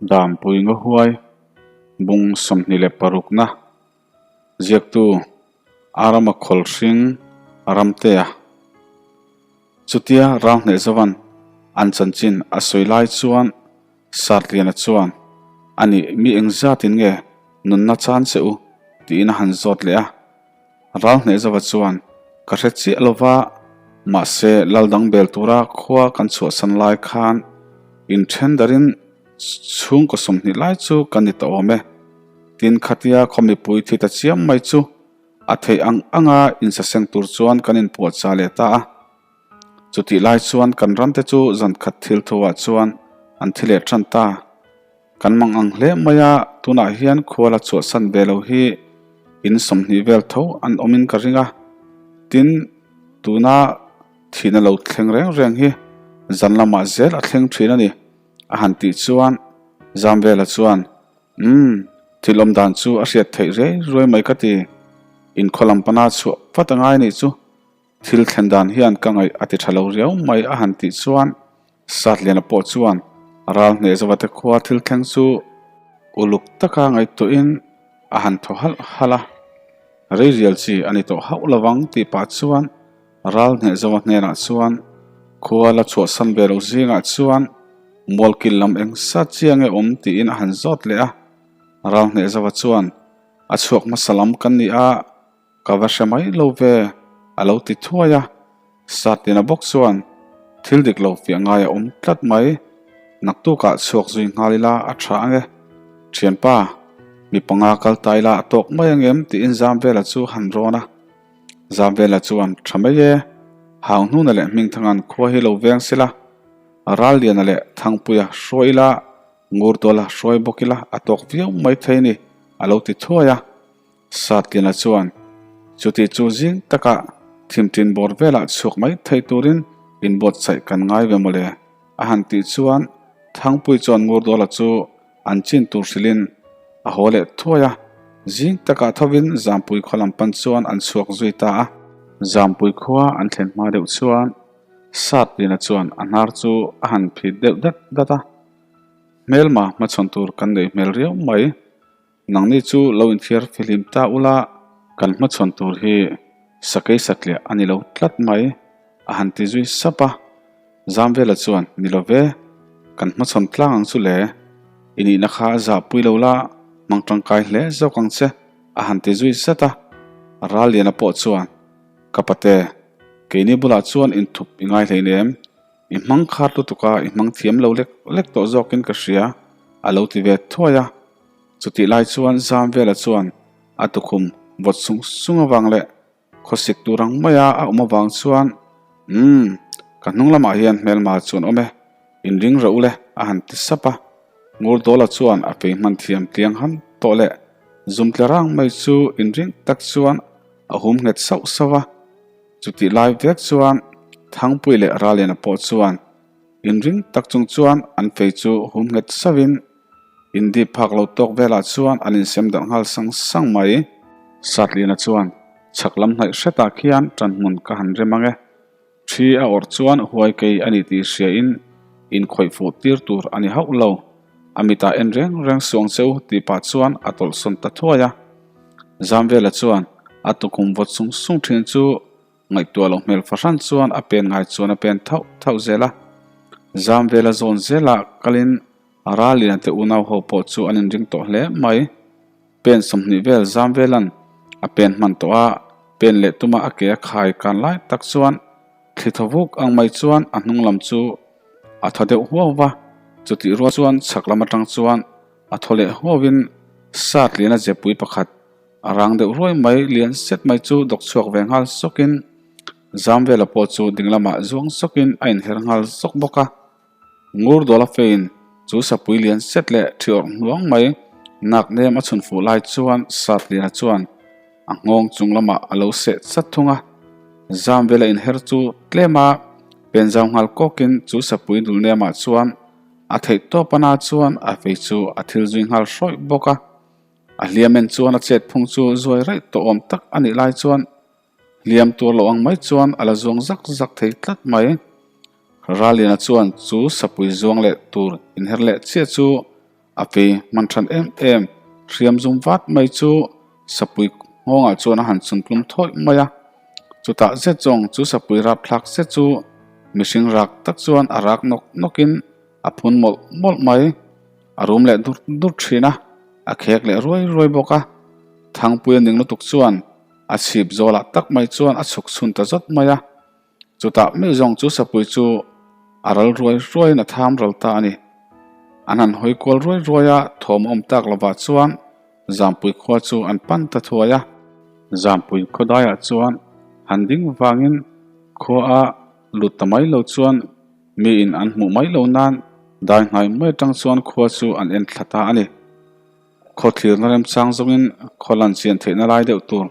Dampui Ngahuai bung 26 na ziaktu Arama Khawlhring Ramtea Chutia Ralhneh Zovan an chanchin a sawi lai chuan Sartliana chuan, A nih, mi engzatin nge nunna chan che u? tiin a han zawt leh a. Ralhneh Zova chuan, Ka hre chiah lo va, mahse lal dang bel tura khua kan chhuahsan lai khan inthen darin chhungkaw 20 lai chu kan ni ta awm e. Tin, khatia khaw mipui thi ta chiam mai chu a theih ang anga insaseng tur chuan kan inpuahchah leh ta a. Chutih lai chuan kan ramte chu zan khat thil thuah chuan an thi leh tan ta. Kan mang ang hle mai a, tunah hian khua la chhuahsan ve lo hi in 20 vel tho an awmin ka ring a. Tin, tuna thihna lo thleng reng reng hi zan lamah zel a thleng thin a ni, a han tih chuan Zamvela chuan, Umm, thil awm dan chu a hriat theih rei ruai mai ka ti. Inkhaw lam pana chhuah vat a ngai a nih chu. Thil thlen dan hian ka ngaih a ti tha lo riau mai a han tih chuan Satliana pawh chuan ral hneh zova te khua thil thleng chu uluk taka ngaihtuahin a han thaw halh halh a. Rei rial chi a ni tawh hauh lovang tih pah chuan ral hneh zova hnenah chuan khua la chhuahsan ve lo zingah chuan mualkil lam eng sa chiang e awm tiin a han zawt leh a. Ral hneh zova chuan a chhuak hmasa lam kan ni a. Ka va hre mai lo ve, a lo ti thuai a. Satina bawk chuan thil dik lo fiah ngai a awm tlat mai. Naktukah chhuak zui nghal ila a tha ang e. Thianpa, mi panga kal ta ila a tawk mai ang em tiin Zamvela chu han rawn a. Zamvela chuan, Tha mai e, hau hnuna leh Hmingthanga'n khua hi lo veng sila, Ralliana leh Thangpuia hruai ila, Ngurtuala hruai bawk ila a tawk viau mai thei ni, a lo ti thuai a. Satlina chuan, Chuti chu zing takah thimtin bawr velah chhuak mai thei turin inbuatsaih kan ngai ve mawle, a han tih chuan Thangpui chuan Ngurdawla chu an chin tur hrilhin a haw leh thuai a. Zing takah thovin Zampui khua lam pan chuan an chhuak zui ta a. Zampui khua an thlen hma deuh chuan Satlina chuan a hnar chu a han phit deuh dat dat a, Hmelma hmachhawn tur kan neih hmel riau mai. Nangni chu lo inthiar fihlim ta ula, kan hmachhawn tur hi sakei satliah a ni lo tlat mai, a han ti zui sap a. Zamvela chuan, Ni lo ve, kan hmachhawn tlang ang chu le, i nihna kha a zahpui lo la, hmang tangkai hle zawk ang che, a han ti zui zat a. Ralliana pawh chuan, Ka pate, keini bulah chuan inthup i ngai hleinem, I hmang khat lutuk a, i hmang thiam lo lek lek tawh zawkin ka hria, a lo ti ve thuai a. Chutih lai chuan Zamvela chuan a tukhum vawt sung sung avang leh khawsik tur ang maia a awm avang chuan, Umm, ka hnung lamah hian hmelma chuan awm e, inring rawh u le, a han ti sap a. Ngurdawla chuan a fei hman thiam tliang ham tawh leh zum tle rang mai chu inring tak chuan a hum nghet sauh sauh a. Chutih lai vek chuan Thangpui leh Raliana pawh chuan inring tak chung chuan an fei chu hum nghet sauhin Indi phak lo tawk velah chuan an insem darh nghal sang sang mai. Satliana chuan chhak lam hnaih hretah khian ṭanhmun ka han rem ang e. Ṭhi a awrh chuan huai kei a ni tih hriain inkhawih fuh tir tur a ni hauh lo. A mitah en reng reng suang che u tih pah chuan a tawlhsawn ta thuai a. Zamvela chuan a tukhum vawt sung sung thin chu ngaihtuah loh hmel fahran chuan a pen ngai chuan a pen thauh thauh zel a. Zamvela zawn zelah kalin Raliana te unau ho pawh chu an inring tawh hle mai. Pen 20 vel Zamvela'n a pen hman tawh a, pen leh tuma a ke a khai kan lai tak chuan thli thaw vuk ang mai chuan a hnung lam chu a thaw deuh huau va, chutih rual chuan chhak lam atang chuan a thaw leh huauin Satliana zepui pakhat a rang deuh ruai mai lian set mai chu dawk chhuak ve nghal sawkin Zamvela pawh chu ding lamah zuang sawkin a inher nghal sawk bawk a. Ngurdawla fein chu sapui lian set leh thi awrh hnuang mai nak nem a chhun fuh lai chuan Satliana chuan a nghawng chung lamah a lo seh chat thung a. Zamvela inher chu tlema pen zau nghal kawkin chu sapui dul nemah chuan A theih tawp ana chuan a fei chu a thil zui nghal hrawih bawk a. A hliam en chuan a chet phung chu zuai raih tawh awm tak a nih lai chuan hliam tur lo ang mai chuan a la zuang zak zak thei tlat mai. Raliana chuan chu sapui zuang leh tur inher leh chiah chu. A fei hman than em em hriam zum vat mai chu sapui nghawngah chuan a han chhuntlum thawih mai a. Chutah zet zawng chu sapui rapthlak zet chu mihring rak tak chuan a rak nawk nawkin a phun mawlh mawlh mai. A rum leh dur dur thin a, a khek leh ruai ruai bawk a. Thangpuia ning lutuk chuan a chhip zawlah tak mai chuan a chhuk chhun ta zawt mai a. Chutah mi zawng chu sapui chu a ral ruai ruaiin a tham ral ta a ni. An han hawi kual ruai ruai a, thawm a awm tak lovah chuan Zampui khua chu an pan ta thuai a. Zampui khawdaiah chuan han ding vangin khua a lut ta mai lo chuan miin an hmuh mai lo nan dai hnai mai atang chuan khua chu an en thla ta a ni. Khaw thlirna remchang zawngin khaw lan chian theihna lai deuh tur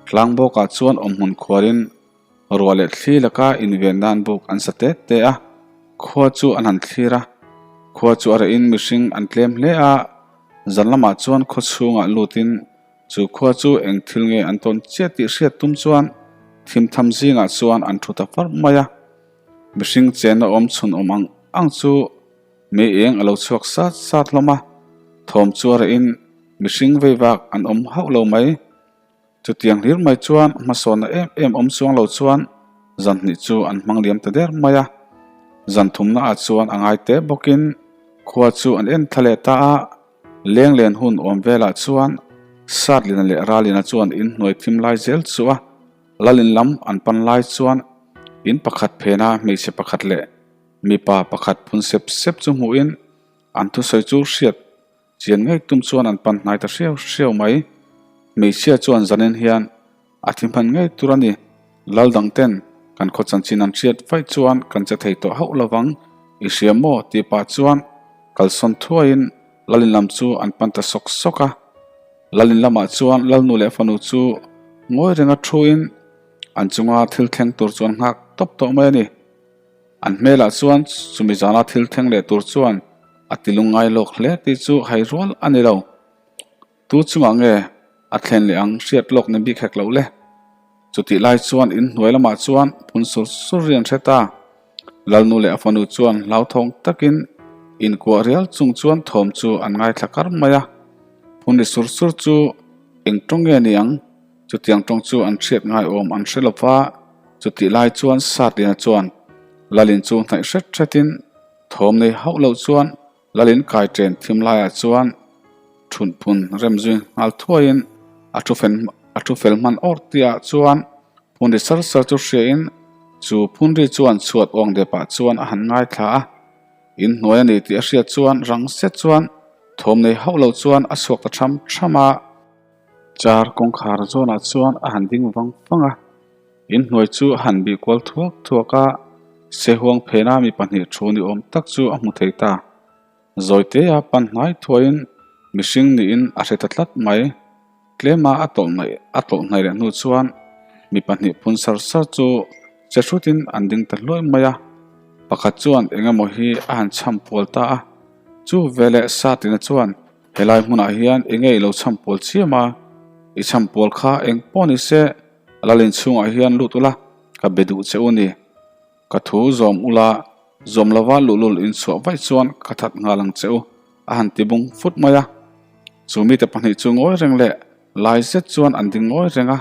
tlang bawkah chuan awmhmun khuarin Ruah leh thli laka inven nan buk an sa tet te a, khua chu an han thlir a. Khua chu a rehin mihring an tlem hle a, zan lamah chuan khaw chhungah lutin chu khua chu eng thil nge an tawn chiah tih hriat tum chuan thim tham zingah chuan an thu ta far mai a. Mihring chenna awm chhun awm ang ang chu mei eng a lo chhuak sat sat hlawm a, thawm chu a rehin mihring veivak an awm hauh lo mai. Chutiang hlir mai chuan hmasawnna em em awm chuang lo chuan zan hnih chu an hmang liam ta der mai a. Zan thumna ah chuan a ngai te bawkin khua chu an en thla leh ta a, leng len hun awm velah chuan Satlina leh Ralina chuan in hnuai thim lai zel chu a, Lalin lam an pan lai chuan in pakhat phena hmeichhe pakhat leh mipa pakhat phun sep sep chu hmuhin an thusawi chu hriat Chian ngei tum chuan an pan hnai ta hriau hriau mai. Hmeichhia chuan zanin hian a thi hman ngei tur a ni. Lal dang ten kan khaw chanchin an hriat vaih chuan kan che thei tawh hauh lovang, i hria maw? tih pah chuan kalsawn thuaiin Lalin lam chu an pan ta sawk sawk a. Lalin lamah chuan Lalnu leh fanu chu ngawi renga thuin an chunga thil thleng tur chu an nghak tawp tawh mai a ni. An hmelah chuan chumi zana thil thleng leh tur chuan a ti lungngai lawk hle tih chu hai rual a ni lo. Tu chungah nge a thlen leh ang hriat lawk ni bik hek loh le. Chutih lai chuan in hnuai lamah chuan phun sur sur ri an hre ta. Lalnu leh a fanu chuan hlauthawng takin inkuah rial chung chuan thawm chu an ngaithla kar mai a. Phun ri sur sur chu eng tawng nge ni ang? Chutiang tawng chu an hriat ngaiawm an hre lo va, chutih lai chuan Satlina chuan Lalin chu hnaih hret hretin thawm nei hauh loh chuan Lalin kai chen thim laiah chuan thunphun rem zui nghal thuaiin a thu fel a thu fel hman awr tihah chuan phunri sar sar chu hriain chu phunri chuan chhuat awng depah chuan a han ngaithla a, inhnuai a ni tih a hriat chuan rang zet chuan thawm nei hauh loh chuan a chhuak ta tham tham a. Car kawngkhar zawnah chuan a han ding vang vang a, inhnuai chu a han bih kual thuak thuak a, Sehuang phena mi pahnih thu ni awm tak chu a hmu thei ta. Zawitea pan hnai thuaiin mihring niin a hre ta tlat mai. Tlema a tawlh hnaih a tawlh hnaih leh hnu chuan mi pahnih phun sar sar chu che hrutin an ding ta hluai mai a, pakhat chuan eng emaw hi a han chham pual ta a, chu veleh Satina chuan Helai hmunah hian enge i lo chham pawl chiam a, i chham pawl kha eng pawh ni se Lalin chhungah hian lut ula ka be duh che u ni. Ka thu zawm ula, zawm lova luhlul inchhuah vaih chuan ka that nghal ang che u a han ti bung fut mai a. Chu mite pahnih chu ngawi reng leh lai zet chuan an ding ngawi reng a,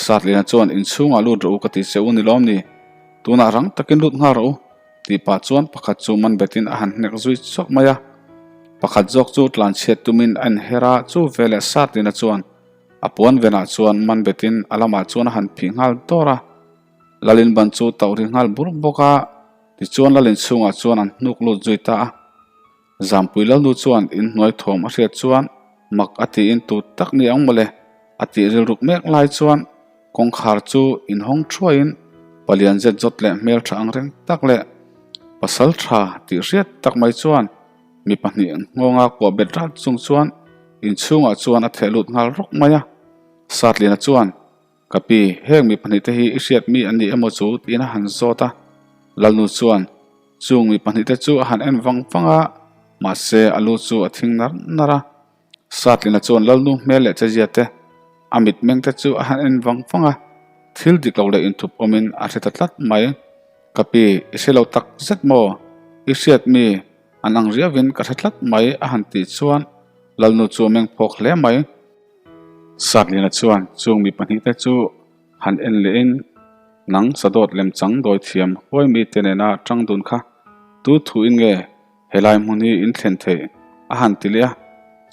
Satlina chuan inchhungah lut rawh u ka ti che u ni lawm ni, tunah rang takin lut nghal rawh u. Tih pah chuan pakhat chu man betin a han hnek zui chawk mai a. Pakhat zawk chu tlanchhiat tumin a inher a, chu veleh Satlina chuan a puan venah chuan man betin a lamah chuan a han phih nghal dawr a. Lalin ban chu tauh ri nghal bur bawk a, tichuan Lalin chhungah chuan an hnuk lut zui ta a. Zampui Lalnu chuan inhnuai thawm a hriat chuan mak a tiin tu tak ni ang mawle a tih rilruk mek lai chuan kawngkhar chu inhawng thuaiin palian zet zawt leh hmeltha ang reng tak leh pasal tha tih hriat tak mai chuan mi pahnih nghawnga kuah bet rat chung chuan inchhungah chuan a theh lut nghal rawk mai a. Satlina chuan Ka pi, heng mi pahnihte hi i hriat mi an ni emaw chu tiin a han zawt a. Lalnu chuan chung mi pahnihte chu a han en vang vang a, mahse a lu chu a thing nar nar a. Satlina chuan Lalnu hmel leh chezia te, a mitmeng te chu a han en vang vang a, thil dik lo leh inthup awmin a hre ta tlat mai. Ka pi, i hre lo tak zet maw? I hriat mi? An ang riauin ka hre tlat mai a han tih chuan Lalnu chu a meng phawk hle mai. Satliana chuan chung mi pahnihte chu han en lehin nang sadawt lemchang dawithiam huai mite nena tang dun kha tu thuin nge Helai hmun hi in thlen theih a han ti leh a,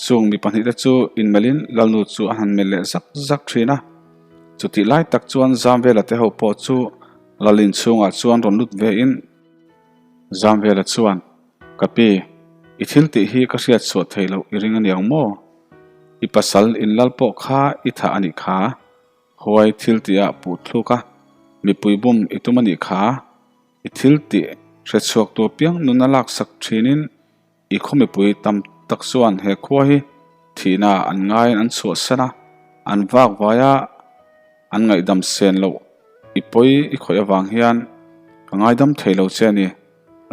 chung mi pahnihte chu inmelhin Lalnu chu a han melh leh zak zak thin a. Chutih lai tak chuan Zamvela te ho pawh chu Lalin chhungah chuan rawn lut vein Zamvela chuan, Ka pi, i thil tih hi ka hriat chhuah theih loh i ring aniang maw? I pasal in lal pawh kha i thah a nih kha. Huai thil tihah puh thluk a, mipui bum i tum a nih kha. I thil tih hre chhuak tur piang nuna laksak thinin i khaw mipui tam tak chuan he khua hi thihna an ngaiin an chhuahsan a, an vak vai a, an ngaihdam sen loh i pawi i khawih avang hian ka ngaidam thei lo che a ni.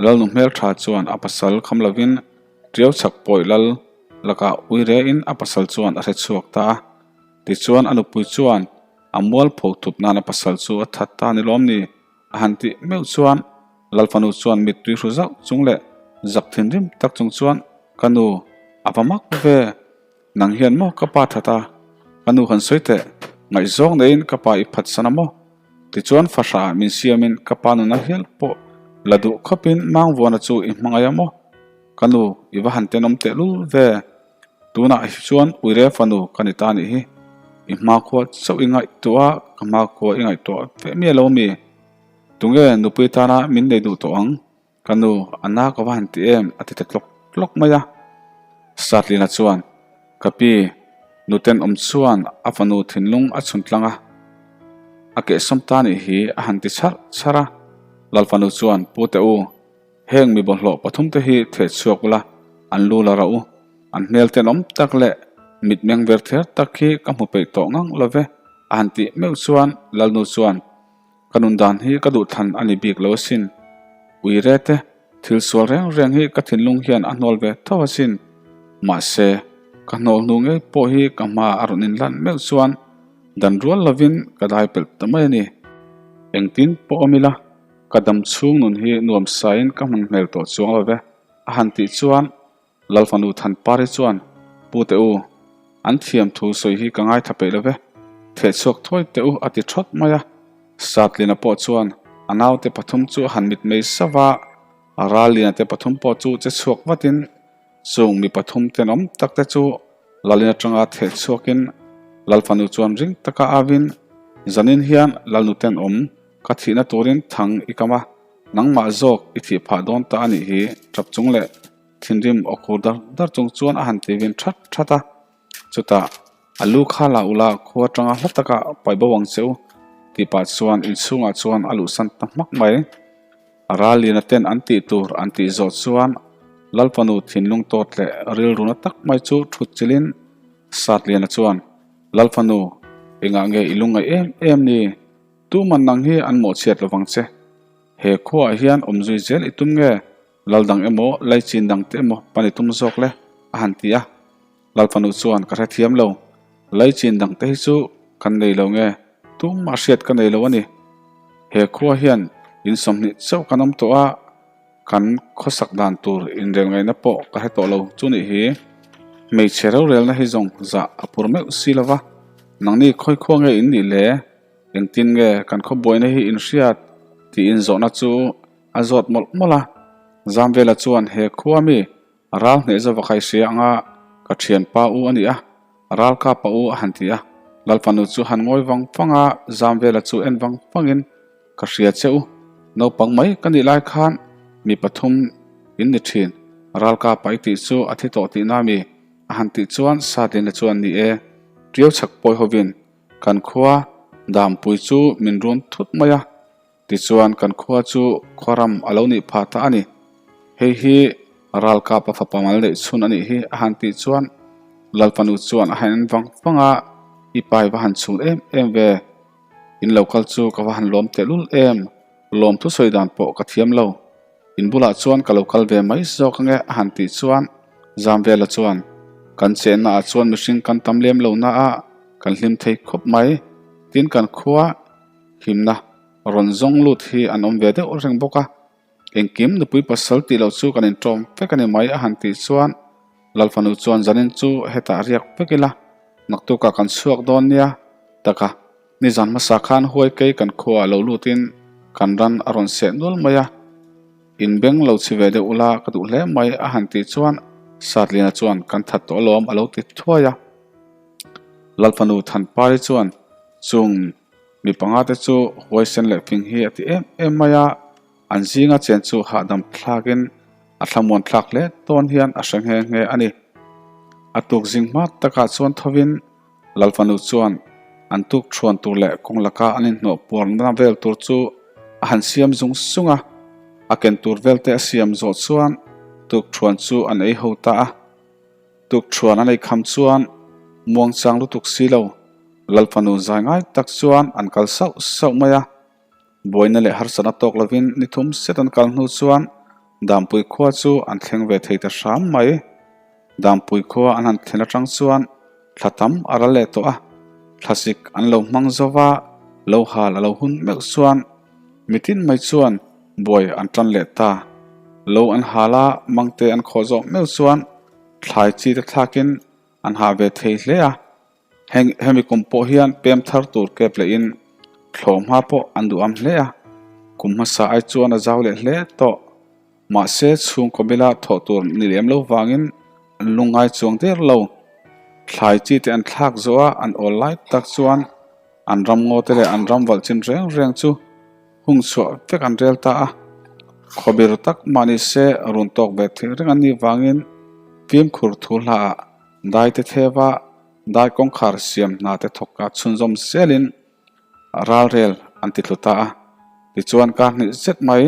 Lalnu hmeltha chuan a pasal kham lovin Tiau chhak pawih lal lakah ui rein a pasal chuan a hre chhuak ta a. Tichuan a nupui chuan a mualpho thup nan a pasal chu a that ta ni lawm ni? A han tih meuh chuan Lalfanu chuan mittui hru zauh chung leh zak thinrim tak chung chuan, Ka nu, a va mak ve. Nang hian maw ka pa that a? Ka nu han sawi teh, ngaihzawng neiin ka pa i phatsan a maw? Tichuan fahrah min siamin ka pa nuna hial pawh la duh khawpin Mangvuana chu i hmangaih a maw? Ka nu, i va han tenawm tehlul ve. Tunah hi chuan Uire fanu ka ni ta nih hi. I hmakhua chauh i ngaihtuah a, ka hmakhua i ngaihtuah ve miah lo mi? Tunge nupui tana min nei duh tawh ang? Ka nu, a na ka va han ti em? a ti ta tlawk tlawk mai a. Satlina chuan, Ka pi, nuten awm chuan a fanu thinlung a chhun tlang a, a kehsawm ta nih hi a han ti chharh chharh a. Lalfanu chuan, Pute u, Heng mi bawlhhlawh pathumte hi theh chhuak ula, an lu la rauh u. An hmel tenawm tak leh mitmeng ver ther tak hi ka hmu peih tawh ngang lo ve, a han tih meuh chuan Lalnu chuan, Ka nun dan hi ka duhthlan a ni bik lo asin. Ui rete, thil sual reng reng hi ka thinlung hian a hnawl ve tho asin. Mahse, ka hnawl hnu ngei pawh hi ka hma a rawn inlan meuh chuan dan rual lovin ka dai pelh ta mai a ni. Engtin pawh awm ila, Ka dam chhung nun hi nuam sain ka hman hmel tawh chuang lo ve, a han tih chuan Lalfanu Thanpari chuan, Pu teh u, an thiam thu sawi hi ka ngaithla peih lo ve, theh chhuak thuai teh u a ti thawt mai a. Satlina pawh chuan a naute pathum chu a han mitmei sauh a, Ralliana te pathum pawh chu che chhuak vatin Chung mi pathum tenawm tak te chu Lalin atanga theh chhuakin Lalfanu chuan ring taka avin, Zanin hian Lalnu tenawm ka thihna turin thang i kam a, nangmah zawk i thih phah dawn ta a nih hi tap chung leh thinrim aw khur dar dar chung chuan a han ti vin that that a. Chutah a lu kha la ula khua atanga hla taka paih bo ang che u tih pah chuan inchhungah chuan a luhsan ta hmak mai. A ralliana ten an tih tur an tih zawh chuan Lalfanu thinlung tawt leh rilruna tak mai chu thut chilhin Satliana chuan, Lalfanu, engah nge i lungngaih em em ni? Tuman nang hi an mawhchhiat lovang che. He khuaah hian awm zui zel i tum nge? Lal dang emaw, laichin dang te emaw pan i tum zawk le? a han ti a. Lalfanu chuan ka hrethiam lo. Laichin dang te hi chu kan nei lo nge? Tumah hriat ka nei lo a ni. He khua hian in 20 chauh kan awm tawh a, kan khawsak dan tur inrel ngaihna pawh ka hre tawh lo chu nih hi. Hmeichhe rorelna hi zawng zah a phur meuh si lo va, nangni khawi khua nge in nih le? Engtin nge kan khaw buaina hi in hriat? tiin zawhna chu a zawt mawlh mawlh a. Zamvela chuan he khua mi Ral hneh zova kai hria anga ka thianpa u a ni a, ral ka pa u a han ti a. Lalfanu chu han ngawi vang vang a, Zamvela chu en vang vangin, Ka hria che u, naupang mai ka nih lai khan mi pathum in ni thin, ral ka pa i tih chu a thi tawh tihna mi? a han tih chuan Satlina chuan ni e, Tiau chhak pawi hovin kan khua Dampui chu min run thut mai a, Tichuan kan khua chu khuaram a lo nih phah ta a ni. Hei hi ralkap a fapa mal neih chhun a nih hi a han tih chuan Lalfanu chuan a han en vang vang a, I pa i va han chhun em em ve. In lo kal chu ka va han lawm tehlul em, lawm thusawi dan pawh ka thiam lo. In bulah chuan ka lo kal ve mai zawk ange a han tih chuan Zamvela chuan kan chenna ah chuan mihring kan tam lem lo na a, kan hlim thei khawp mai. Tin kan khua himna rawn zawng lut hi an awm ve deuh reng bawk a. Engkim nupui pasal tih loh chu kan inṭawm vek a ni mai a han tih chuan Lalfanu chuan zanin chu hetah riak vek ila, naktukah kan chhuak dawn nia taka nizan hmasa khan huai kei kan khuaah lo lutin kan ran a rawn seh nual mai a, in beng lo chhi ve deuh ula ka duh hle mai a han tih chuan Satliana chuan kan that tawh alawm a lo ti thuai a. Lalfanu Thanpari chuan chung mi panga te chu huaisen leh fing hi a ti em em mai a. An zinga chen chu hahdam thlakin a thlamuan thlak hle tawn hian a hre nghe nghe a ni. A tuk zing hma takah chuan thovin Lalfanu chuan an tuk thuan tur leh kawng laka an inhnawh puarna vel tur chu a han siam zung zung a. A ken tur velte a siam zawh chuan tuk thuan chu an ei ho ta a. Tuk thuan an ei kham chuan muangchang lutuk si lo Lalfanu zai ngai tak chuan an kal sauh sauh mai a. Buaina leh harsatna tawk lovin ni thum set an kal hnu chuan Dampui khua chu an thleng ve thei ta hram mai. Dampui khua an han thlen atang chuan thla tam a ral leh tawh a, thlasik an lo hmang zo va, lo hal a lo hun meuh chuan mitin mai chuan buai an tan leh ta. Lo an hal a, mangte an khawh zawh meuh chuan thlai chi te thlakin an hah ve thei hle a. Heng hemi kum pawh hian pem thar tur kep lehin thlawh hma pawh an duham hle a, kum hmasa ai chuan a zau leh hle tawh. Mahse chhungkaw bila thawh tur ni lem lo vangin an lungngai chuang der lo. Thlai chi te an thlak zawh a, an awl lai tak chuan an ram ngaw te leh an ram valh chin reng reng chu hung chhuah vek an rel ta a. Khawbir tak mah ni se run tawk ve theih reng an nih vangin fimkhur thu hlaah dai te theva Dai kawngkhar siam hna te thawk a chhunzawm zelin ralrel an ti thlu ta a. Tichuan kar hnih zet mai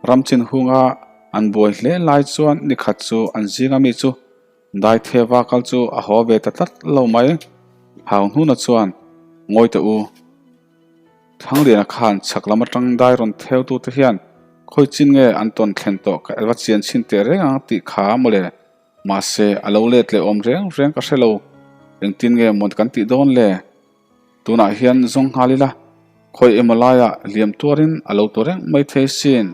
ramchin hunga an buai hle lai chuan nikhat chu an zinga mi chu dai theva kal chu a haw ve ta tlat lo mai. Hau hnuna chuan ngawi teh u. Thangliana khan chhak lam atang dai rawn theu tute hian khawi chin nge an tawn thlen tawh ka va chian chhin teh reng ang tih kha mawle. Mahse, a lo let leh awm reng reng ka hre lo. Engtin nge mawn kan tih dawn le? Tunah hian zawng nghal ila, khawi emaw laiah liam tuarin a lo tu reng mai thei sin,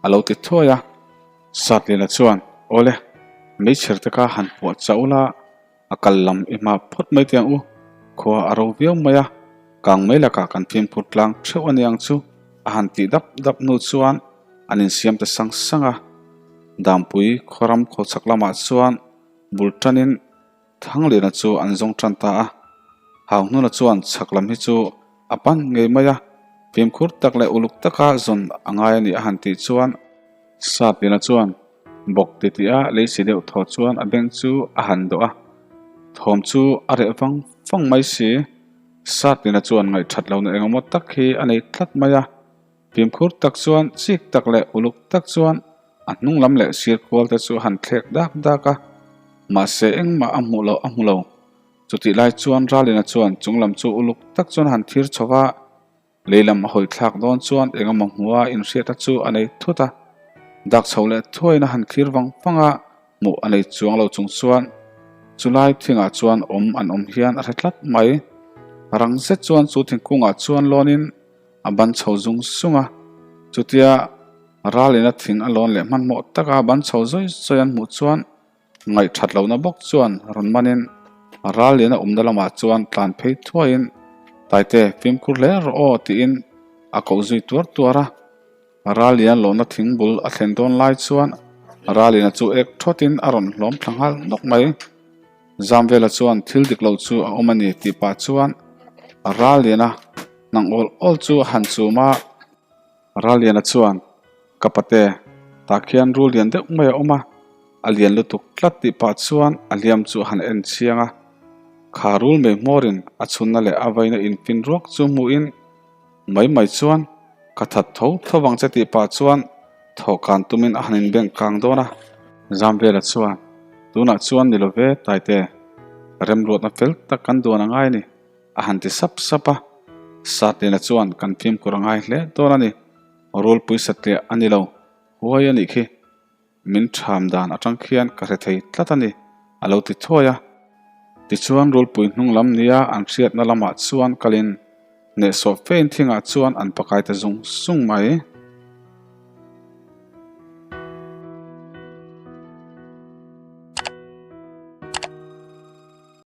a lo ti thuai a. Satlina chuan, Awle, meichher te kha han puah chauh ula, A kal lam i hma phawt mai teh ang u, khua a ro viau mai a, kang mai lakah kan fimkhur tlang theuh a ni ang chu, a han tih dap dap hnu chuan an insiam ta sang sang a. Dampui khawram khawchhak lamah chuan bul tanin Thangliana chu an zawng tan ta a, Hauhnuna chuan chhak lam hi chu a pan ngei mai a, fimkhur tak leh uluk taka zawn a ngai a ni a han tih chuan, Sapliana chuan bawk ti tih a lei si deuh thaw chuan a beng chu a han dawh a, thawm chu a reh vang vang mai si. Sapliana chuan ngaihthat lohna engemaw tak hi a nei tlat mai a, fimkhur tak chuan chik tak leh uluk tak chuan a hnung lam leh sir kual te chu a han thlek dak dak a, mahse engmah a hmuh loh a hmu lo. Chutih lai chuan Ralina chuan chung lam chu uluk tak chuan a han thir chho va, Lei lam a hawi thlak dawn chuan eng emaw hmua inhriatna chu a nei thut a, dak chho leh thuaiin a han thlir vang vang a, hmuh a nei chuang lo chung chuan chulai thingah chuan awm an awm hian a hre tlat mai. Rang zet chuan chu thingkungah chuan lawnin a ban chho zung zung a, chutia ralin a thing a lawn leh hmanhmawh taka ban chho zawi zawi an hmuh chuan Ngaihthat lohna bawk chuan rawn manin ral lian a awmna lamah chuan tlan phei thuaiin Taite fimkhur hle rawh aw tiin a koh zui tuar tuar a. Ral lian lohna thing bul a thlen dawn lai chuan ral liana chu ek thawtin a rawn hlawm thla nghal nawk mai. Zamvela chuan thil dik lo chu a awm a ni tih pah chuan ral liana hnang awl awl chu a han chum a. Ralliana chuan, Ka pate, tah khian rul lian deuh mai a awm a, a lian lutuk tlat tih pah chuan a hliam chu a han en chiang a. Kha rul mei hmawrin a chhunna leh a vaina infin ruak chu hmuhin, Mai mai chuan, ka that tho tho vang che tih pah chuan thawhkan tumin a han inbeng kang dawn a. Zamvela chuan, Tunah chuan ni lo ve, Taite, remruatna fel tak kan duan a ngai a ni. A han ti sap sap a, Satlina chuan kan fimkhur a ngai hle dawn a ni, rulpui satliah a ni lo, huai a nih khi, min ṭham dan aṭang khian ka hre thei tlat a ni, a lo ti thuai a. Tichuan rulpui hnung lam nia an hriatna lamah chuan kalin hnehsawh fein thingah chuan an pakai ta zung zung mai.